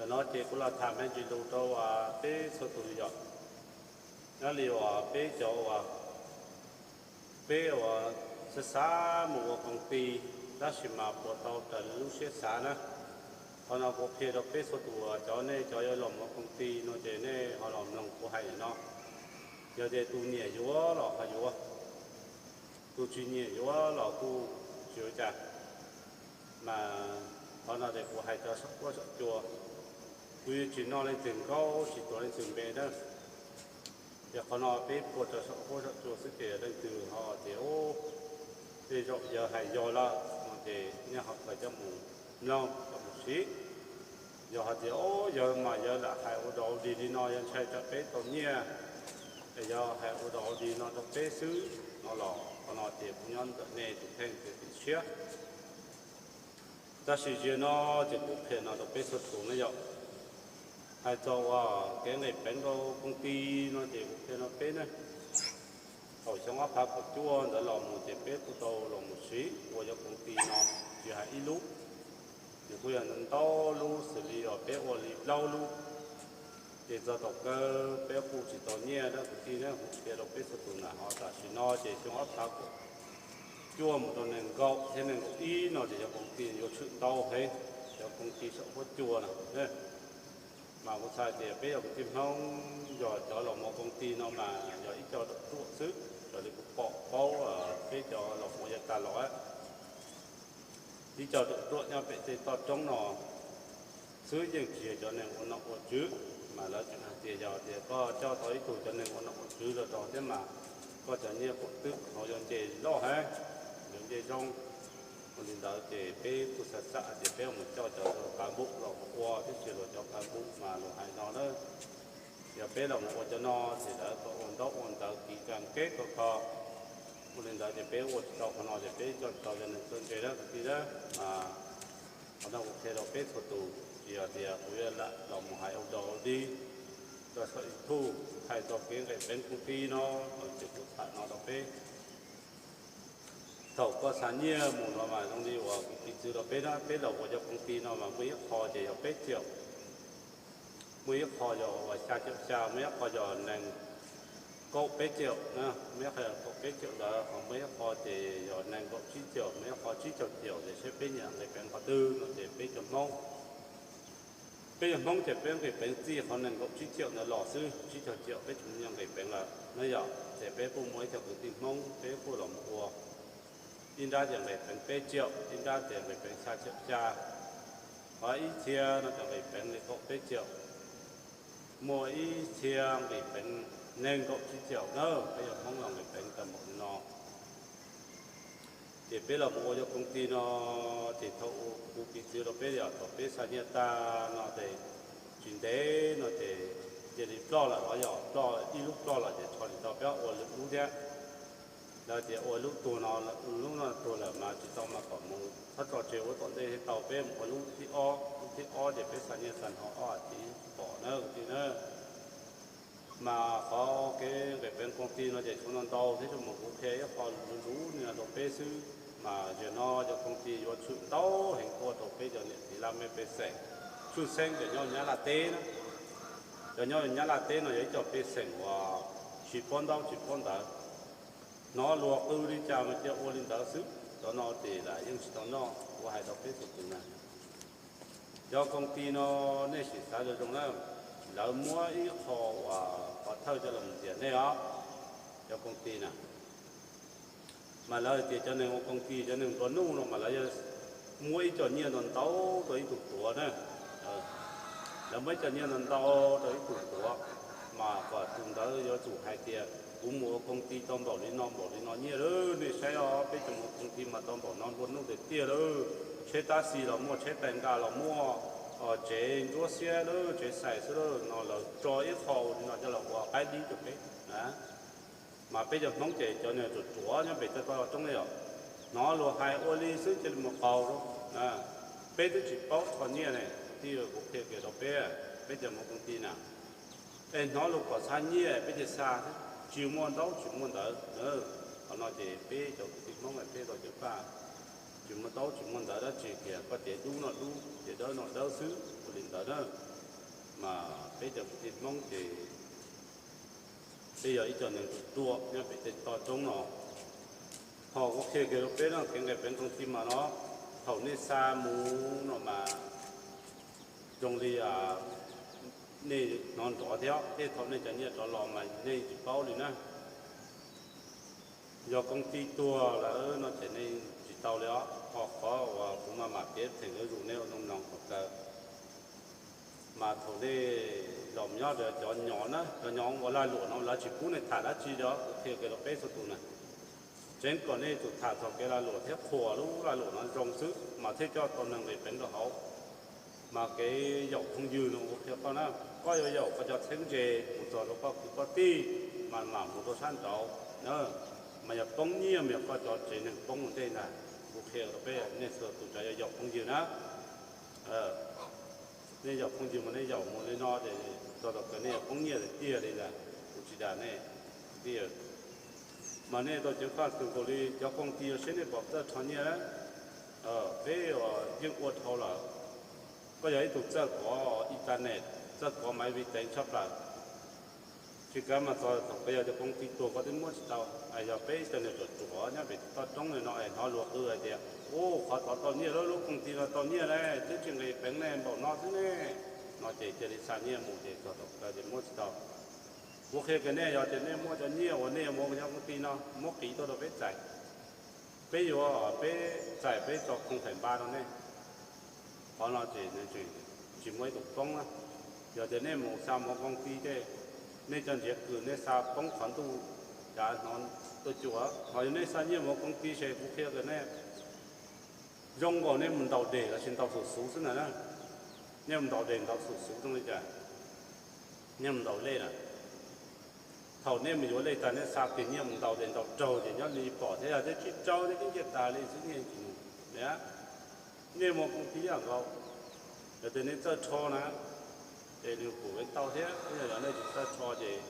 Ntawm no ces kuv los tham me ntsis lus rau peb txhua tus yom. Nyob li uas peb cov uas peb uas xav xav mus ua koom ti tab sis mas puas tau raws li lub siab xav na. Qhov no kuv qhia rau peb txhua tus uas cov nej cov yuav los mus ua koom ti no ces nej ho los mloog kuv hais no. Yog tias tus nyiam yuav los ho yuav, tus tsis nyiam yuav los kuj tsis ua cas. Mas qhov no ces kuv hais cov saum huab saum cua, kuv yuav tsis noj leej twg nkauj tsis tuav leej twg npe na. Ces qhov no peb puag rau saum huab saum cua xwb ces leej twg ho tias tej zaum yawg hais yog lawm no ces nej ho khaws coj mus mloog coj mus siv. Yog hais tias o yawg mas yawg lam hais ua dog ua dig li no yog ntshai tsam peb tau nyiaj, es yog hais ua dog ua dig no rau peb xwb no los qhov no ces kuv nyob ntawm nej tus kheej tus siab. Tab sis ziag no ces kuv qhia no rau peb txhua tus na yom. Hais txog uas kev nqis peev rau koom ti no ces kuv qhia no peb ne, thaum xyoo ob phav kaum cuaj ntawd los mus ces peb kuj tau los mus siv ua cov koom ti no, tsis hais ib lub, nws kuj yog ntau lub xws li uas peb ua li plaub lub. Ces txog thaum kawg peb kuj tsis tau nyiaj dab kwv tij ne, kuv qhia rau peb txhua tus na ho tam sim no ces xyoo ob phav kaum cuaj mus rau nees nkaum thiab nees nkaum ib no ces cov koom ti yuav tshwm ntau heev, cov koom ti saum huab cua na. Mas kuv xav tias peb yog kwv tij Hmoob yog cov los mus koom ti no mas yog ib co ruam ruam xwb raws li kuv pom paub peb cov los mus yav tas los ib co ruam ruam nyob pem tej toj roob no xwb yeej tsis yog cov neeg ua nom ua tswv. Mas lawv tseem hais tias yog tias koj coj tau ib tug cov neeg ua nom ua tswv los rau thiab mas koj cov nyiaj kuj twb ho yuav nce loj heev, yuav nce zoo. Ua li ntawd ces peb kuj xav xav tias peb mus coj cov qav npum los ua thiab, tsis luag cov qav npum mas luag hais no na, yog peb los mus ua cov no ces lawv kom ua ntaub ua ntawv kis kas keb ko kho. Ua li ntawd ces peb ua tsis tau qhov no ces peb coj tsis tau cov neeg txawj ntse dab kwv tij dab. Mas qhov no kuv qhia rau peb txhua tus, tsis yog tias kuv yuav lam los mus hais ua dog ua dig rau saum YouTube hais txog kev nqis peev koom ti no, ces kuv tham no rau peb. Thaum koj xa nyiaj mus no mas zoo li uas kuv piv txwv rau peb na, peb los ua cov koom ti no mas muaj ib qho ces yog peb caum, muaj ib qho yog uas xya caum xya, muaj ib qho yog nees nkaum peb caum na, muaj ib qho yog kaum peb caum ntawd, ho muaj ib qho ces yog nees nkaum tsib caum, muaj ib qho tsib caug caum, ces saib peb nyiam nqis peev qhov twg no ces peb cov Hmoob, peb cov Hmoob ces peb nqis peev txij qhov nees nkaum tsib caum ntawd los xwb, tsib caug caum peb tsis muaj nyiaj nqis peev lawm na yom. Ces peb kuj muaj ib co kwv tij Hmoob peb kuj los mus ua, ib nrab ces nqis peev peb caum, ib nrab ces nqis peev xya caum xya, ho ib txhia no ces nqis peev li kaum peb caum, muaj ib txhia nqis peev nees nkaum tsib caum na, peb cov Hmoob los nqis peev tau npaum li no. Ces peb los mus ua cov koom ti no, ces thaum kuv piv txwv rau peb yog thaum peb xa nyiaj tag no ces tsis ntev no ces cia li ploj lawm, yog ploj ib lub ploj lawm ces tsho tsis tau, peb ua lwm lub thiab. Lawv tias ua lub tuag no, lub no tuag lawm mas tsis tau mas kom mus txhob tso tseg, ua tom ntej thiaj tau, peb mus ua lub thib ob, lub thib ob ces peb xa nyiaj tag nrho ob hais tias tsis pom na kwv tij na. Mas qhov kev nqis peev koom ti no ces tshuav ntau ntau thiab, mus kuv qhia ib qho luv luv li no rau peb xwb. Mas yog no cov koom ti yuav tshwm ntau heev tuaj rau peb cov niam txiv laj mej pej xeem, tshwj xeeb cov nyob Nyab Laj teb na. Cov nyob Nyab Laj teb no yog ib co pej xeem uas tsis paub ntaub tsis paub ntawv, hnov luag qw li cas mas cia ua li ntawd xwb. Cov no ces lam yeej tsis tau noj, kuv hais rau peb txhua tus na. Cov koom ti no nej sim xav zoo zoo na, lawv muab ib qho uas pov thawj coj los ntxias nej os. Cov koom ti na, mas lawv hais tias cov neeg ua koom ti cov neeg nplua nuj no mas lawv muab ib co nyiaj ntau ntau rau ib tug tuav na. Lawv muab ib co nyiaj ntau ntau rau ib tug tuav, mas kom tus ntawd yuav tsum hais tias kuv mus ua koom ti tau npaum li no npaum li no nyiaj lawm, nej saib os, peb cov mus koom ti mas tau npaum no nplua nuj tiag tiag lawm. Tsheb tab xi los muaj, tsheb tais nkas los muaj, tsev ntsuab xiab lawm, tsev xais xwb lawm no, lawv tso ib qho ua li no coj los ua qaib dib rau peb na. Mas peb cov Hmoob ces cov niag ruam ruam nyob pem toj roob ne yom, hnov luag hais ua li xwb cia li mus qaug rau. Peb twb tsis paub qho nyiaj ne, tij kuv qhia kiag rau peb, peb cov mus koom ti na, es hnov luag kom xa nyiaj peb cia li xa xwb, tsis muaj ntaub tsis muaj ntawv. Qhov no ces peb cov kwv tij Hmoob peb tau ceev faj, tsis muaj ntaub tsis muaj ntawv dab tsi kiag, koj tias dub no dub, tias dawb no dawb xwb, ua li ntawd na. Mas peb cov kwv tij Hmoob ces peb yog ib co neeg ruam ruam nyob pem tej toj roob no. Ho kuv qhia kiag rau peb no, kev nqis peev koom tij mas no, thaum nej xa mus no mas zoo li nej hnov nrov thiab, tej thaum nej cov nyiaj rov los mas nej tsis paub li na. Yog koom tij tuag lawm no ces nej tsis tau li os. Ho qhov uas kuv maj mam piav theem yuav tsum nej ua zoo mloog kom kawg. Mas thaum nej los nyob rau cov nyo na, cov nyo uas lag luam no lawv tsis pub nej tham dab tsi li os, kuv qhia kiag rau peb txhua tus na. Tseev kom nej tsum tham txog kev lag luam thiab qhuas lub lag luam no zoo xwb mas thiaj coj tau neeg nqis peev rau hauv. Mas kev yaum phooj ywg no kuv qhia koj na, koj yuav yaum koj cov txheeb ze mus txog rau koj kwv koj tij, mas mam mus rau sab nraud na. Mas yog poob nyiaj mas yog koj cov tsev neeg poob ua ntej ntag. Kuv qhia rau peb nej txhua tus cov yuav yaum phooj ywg na, nej yaum phooj ywg mas nej yaum mus li no ces txog thaum kawg nej yuav poob nyiaj tiag tiag li ntag. Kuv tsis dag nej tiag. Mas nej tau ceev faj tug nkaus li cov koom tij, yog seb nej pom txawj rho nyiaj na, peb yeej ua dhau lawm. Koj yog ib tug txawj kov internet, txawj kov maiv vi teev tshaj plaws, tsis kav mas txog thaum kawg yog cov koom tij tuag koj twb muab tsis tau. Yog peb cov niag ruam ruam nyob pem toj roob li no es hnov luag qw hais tias, u, qhov tod tau nyiaj, lub lub koom tij no tau nyiaj ne, twb tsis nqis peev ne, npaum no xwb ne, no ces cia li xa nyiaj mus ces txog thaum kawg ces muab tsis tau. Kuv qhia kiag nej, yog tias nej muab cov nyiaj uas nej yuav mus ua cov koom tij no muab qiv tuaj rau peb txais, peb yuav, peb txais peb tso khoom phaim npa rau nej. Qhov no ces nws tseem tsis muaj ib tug poob na. Yog tias nej mus xa mus ua koom tij tej, nej cov ntsiav kws nej xa poob qhov ntuj cav hnov tuaj cuam. Ho yog nej xa nyiaj mus ua koom tij ces kuv qhia kiag nej, zoo nkaus nej mus ntaus dej los sis ntaus xum xuv xwb ntag na. Nej mus ntaus dej ntaus xum xuv zoo li cas? Nej mus ntaus lej na, thaum nej mus yuav lej tag nej xa kiag nyiaj mus ntaus dej ntaus raug ces nyob li pom thiab, yog tias tsis raug ces twb nyiaj tag li xwb, nyiaj tsis mus li. Nej mus koom tij yam nkaus, yog tias nej txawj rho na, ces nws pum kev tau thiab, yog nej tsis txawj rho ces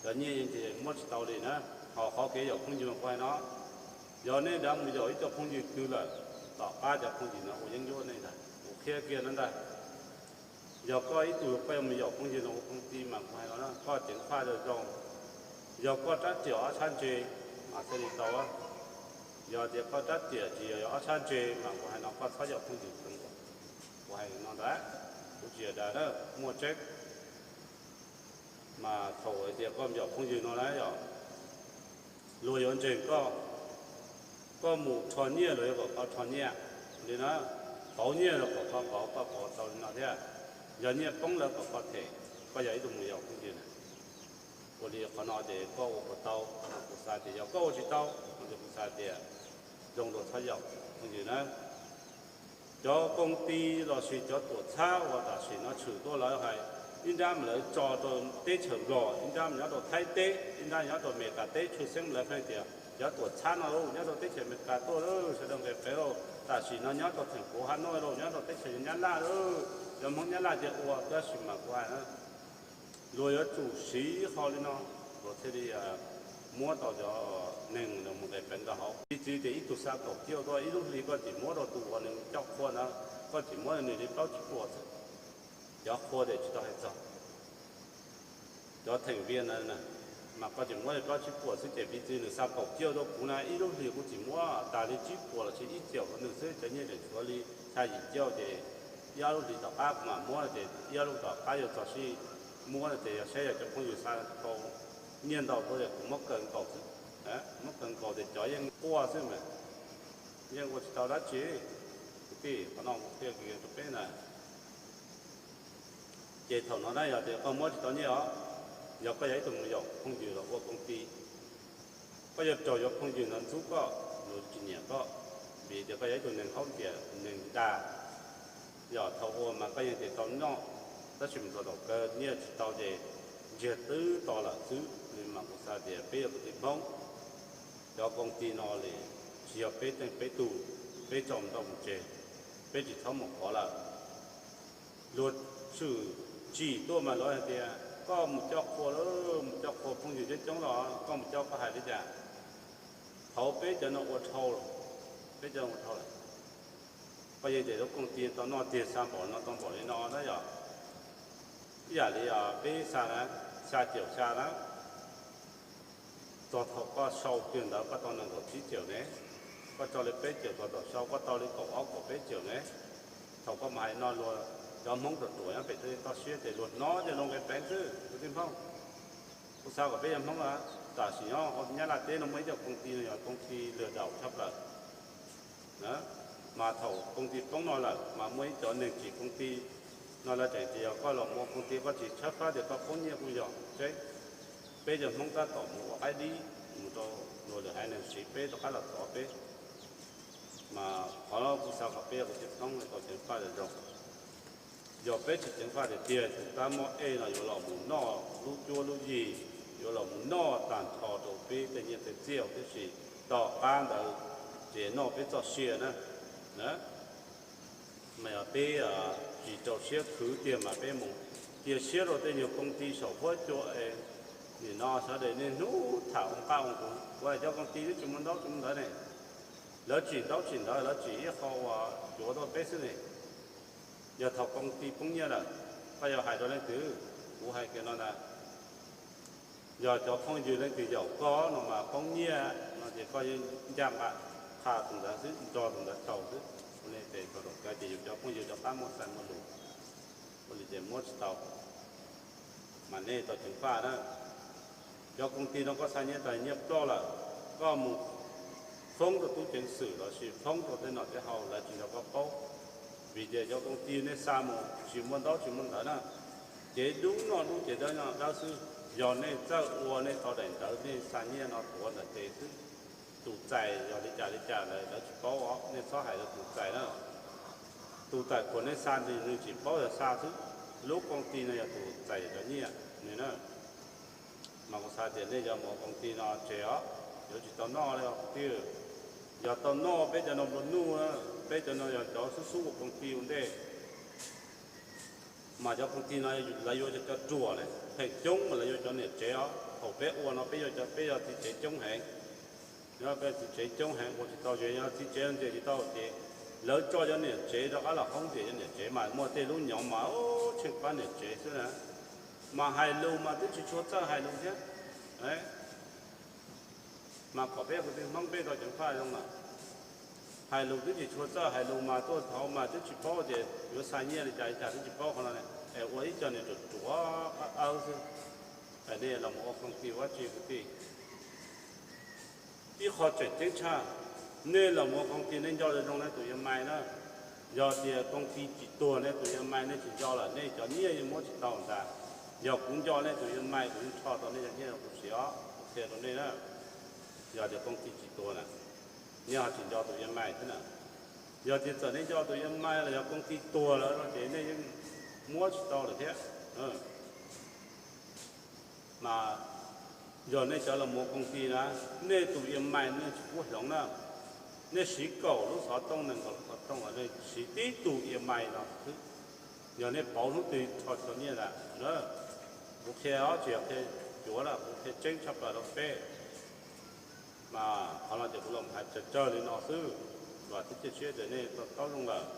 cov nyiaj yeej muab tsis tau li na. Ho qhov kev yaum phooj ywg kuv hais no, yog nej rov mus yaum ib co phooj ywg twg lawm, tom qab cov phooj ywg no ua yeeb ncuab nej ntag. Kuv qhia kiag no ntag. Yog koj ib tug koj yuav mus yaum phooj ywg no ua koom tij mas kuv hais no na, koj ceev faj zoo zoo. Yog koj rab riam ob sab ntse mas thiaj li tau. Yog tias koj rab riam tsis yog ob sab ntse mas kuv hais no koj txhob yaum phooj ywg. Kuv hais no ntag, kuv tsis yog dag na, muaj tseeb. Mas thaum hais tias koj yaum phooj ywg no na yom, luag yuav ntseeg koj. Koj mus rho nyiaj luag yuav kom koj rho nyiaj li na, pauv nyiaj luag kom koj pauv, koj pauv tau li no thiab. Yog nyiaj poob lawv kom koj them, koj yog ib tug mus yaum phooj ywg na. Ua li qhov no ces koj ua puas tau? Kuv xav tias yog koj ua tsis tau no ces kuv xav tias zoo dua txhob yaum phooj ywg na. Cov koom tij los sis cov tuam txhab uas tam sim no tshwm tuaj lawv hais, ib nrab mas lawv tso rau teb chaws Nplog, ib nrab mas nyob rau Thaib teb, ib nrab nyob rau Amelikas teb, tshwj xeeb lawv hais tias cov tuam txhab no lauj, nyob rau teb chaws Amelikas tuaj lauj, sawv daws nqis peev lauj, tam sim no nyob rau theem Fuv Hav Nauj lauj, nyob rau teb chaws Nyab Laj lauj, cov Hmoob Nyab Laj tias ua, tab sis mas kuv hais na, luag yuav tsum siv qho li no, luag thiaj li muab tau cov neeg mus nqis peev rau hauv. Piv txwv tias ib tug xa kaum ciaj tuaj, ib lub hli koj tseem muab rau tus uas nws coj qhua ntawd, koj tseem muab nws li plaub tsib puas xwb. Cov qhua ces tsis tau hais txog, cov theem Vias na, mas koj tseem muab li plaub tsib puas xwb ces piv txwv nws xa kaum ciaj tuaj kuv na, ib lub hlis kuv tseem muab tas li tsib puas los sis ib caum rau nws xwb, cov nyiaj tseem tshuav li xya yim caum ces ib ob lub hlis tom qab kuv mam muab ces ib ob lub tom qab yuav txog sij muab no ces yog saib yog cov phooj ywg xa tau nyiaj ntau dua ces kuv muab kaw nkaus xwb. Muab kaw nkaus ces cov yeej quaj xwb mas, yeej ua tsis tau dab tsi. Kwv tij, qhov no kuv qhia kiag rau peb na. Ces thaum no na yog tias koj muab tsis tau nyiaj os, yog koj yog ib tug mus yaum phooj ywg los ua koom tij, koj yuav raug yuav phooj ywg ntawd ntxub koj, luag tsis nyiam koj, vim tias koj yog ib tug neeg haub ntiam neeg dag. Yog thaum ua mas koj yeej tias tau noj, tab sis mus txog thaum kawg nyiaj tsis tau ces ntsiag twb to lawm xwb. Li mas kuv xav tias peb yog kwv tij Hmoob, cov koom tij no li tsis yog peb teej peb tug, peb tso mus tau mus tseg, peb tsis txhob mus kov lawm. Luag tshwm tsim tuaj mas luag hais tias koj mus coj qhua lawm, mus coj qhua phooj ywg coob coob los koj mus coj koj hais li cas? Thaum peb cov no ua dhau, peb cov no ua dhau lawm. Koj yeej tias lub koom tij tau noj tiag xa npaum no tau npaum li no na yom. yam li peb xa na, xya caum xya na, txog thaum koj sau kiag ntawd koj tau nees nkaum tsib caum ne, koj tso li peb caum txog thaum sau koj tau li kaum ob kaum peb caum ne. Thaum koj mus hais no luag cov Hmoob ruam ruam nyob pem toj siab ces luag hnov ces luag nqis peev xwb kwv tij Hmoob. Kuv xav kom peb cov Hmoob tam sim nyob Nyab Laj teb no muaj ib co koom ti no yog koom ti lwm daum tshaj plaws. Mas thaum koom ti poob no lawm mas muaj ib cov neeg tsim koom ti no lawv tseem tias yog koj los mus ua koom ti koj tsis tshawb fab tias koj poob nyiaj kuj yog tseeb. Peb cov Hmoob tab tom mus ua qaib dib mus rau luag lwm haiv neeg siv peb rov qab los thov peb. Mas qhov no kuv xav kom peb ua kwv tij Hmoob tau ceev faj zoo. Yog peb tsis ceev faj tiag tiag tus tab mob ej no yuav los mus noj lub cuab lub yig, yuav los mus noj tag nrho rau peb tej nyiaj tej txiaj huv tib si. Tom qab ntawd ces noj peb txoj sia na. Mas yog peb tsis rau siab khwv tiag mas peb mus cia siab rau tej nyuag koom ti saum huab cua es nim no sawv daws niaj hnub tham ua qaj ua nqus ua cov koom ti twb tsis muaj ntaub tsis muaj ntawv ne. Lawv tsim ntaub tsim ntawv lawv tsim ib qho uas cuav tuaj peb xwb ne. Yog thaum koom ti poob nyiaj lawm, koj yuav hais rau leej twg? Kuv hais kiag no ntag. Yog cov phooj ywg leej twg yaum koj no mas poob nyiaj no ces koj yeej ncaj nqa qha tus ntawd xwb, nrog tus ntawd xyaum xwb. Ua li ces thaum rau kawg ces yus cov phooj ywg rov qab muaj xaiv muaj lus, ua li ces muab tsis tau, mas nej tau ceev faj na. Cov koom ti no koj xa nyiaj tas nyiaj ploj lawm, koj mus foob rau tub ceev xwm los sis foob rau tej nom tej haus lawv tsis nrog koj paub. Vim tias cov koom ti nej xa mus tsis muaj ntaub tsis muaj ntawv na, cev dub noj dub cev dawb noj dawb xwb. Yog nej txawj ua nej tau daim ntawv nej xa nyiaj no tuav ntawm ces xwb, tus txais yog li cas li cas lawv tsis paub os, nej txhob hais rau tus txais na. Tus txais kuas nej xa nws tsis paub yog xa xwb, lub koom ti no yog tus txais cov nyiaj nws na. Mas kuv xav tias nej yog mus koom ti no tseg os, yuav tsis tau noj li os kwv tij. Yog tau noj peb cov no nplua nuj, peb cov no yog cov xub xub ua koom ti ua ntej. Mas cov koom ti no lawv yuav cov ruam ne, pheej coob mas lawv yuav cov niam tsev os. Thaum peb ua no peb yuav cov, peb yog txiv tsev coob heev. Yog peb txiv tsev coob heev ua tsis tau ces yog txiv tsev ntxias tsis tau ces lawv tso cov niam tsev rov qab los hoob ntxias cov niam tsev mas muaj tej lub nyov mas tsheej pab niam tsev xwb na. Mas hais lus mas twb tsis tshua txawj hais lus thiab. Mas kom peb kwv tij Hmoob peb tau ceev faj zoo lawm. Hais lus twb tsis tshua txawj hais lus mas tuaj thaum mas twb tsis paub tias yuav xa nyiaj li cas li cas twb tsis paub qhov no es ua ib co niag ruam ruam qab awb xwb. Es nej los mus ua koom ti ua dab tsi kwv tij? Ib qho tseem ceeb tshaj, nej los mus ua koom ti nej nco zoo zoo nej tus yawg mais na. Yog tias koom ti tsis tuag nej tus yawg mais nej tsis nco lawm nej cov nyiaj yeej muab tsis tau ntag. Yog kuv nco nej tus yawg mais kuv yeej rho tau nej cov nyiaj rau kuv siv os, kuv qhia rau nej na. Yog tias koom ti tsis tuag na, nej ho tsis nco tus yawg mais thiab na. Yog tias txawm nej nco tus yawg mais los yog koom ti tuag lawm no ces nej yeej muab tsis tau lawm thiab. Mas yog nej cov los mus ua koom ti na, nej tus yawg mais nej tsis pub hloov na. Nej siv kaum lub xov tooj nees nkaum lub xov tooj los nej siv tib tug yawg mais no xwb. Yog nej pauv hnub twg rho cov nyiaj ntawd na. Kuv qhia os, tsis yog qhia cuav na, kuv qhia tseeb tshaj plaws rau peb. Mas qhov no ces kuv los hais tsawg tsawg li no xwb, vam thiab cia siab tias nej to taub zoo lawm.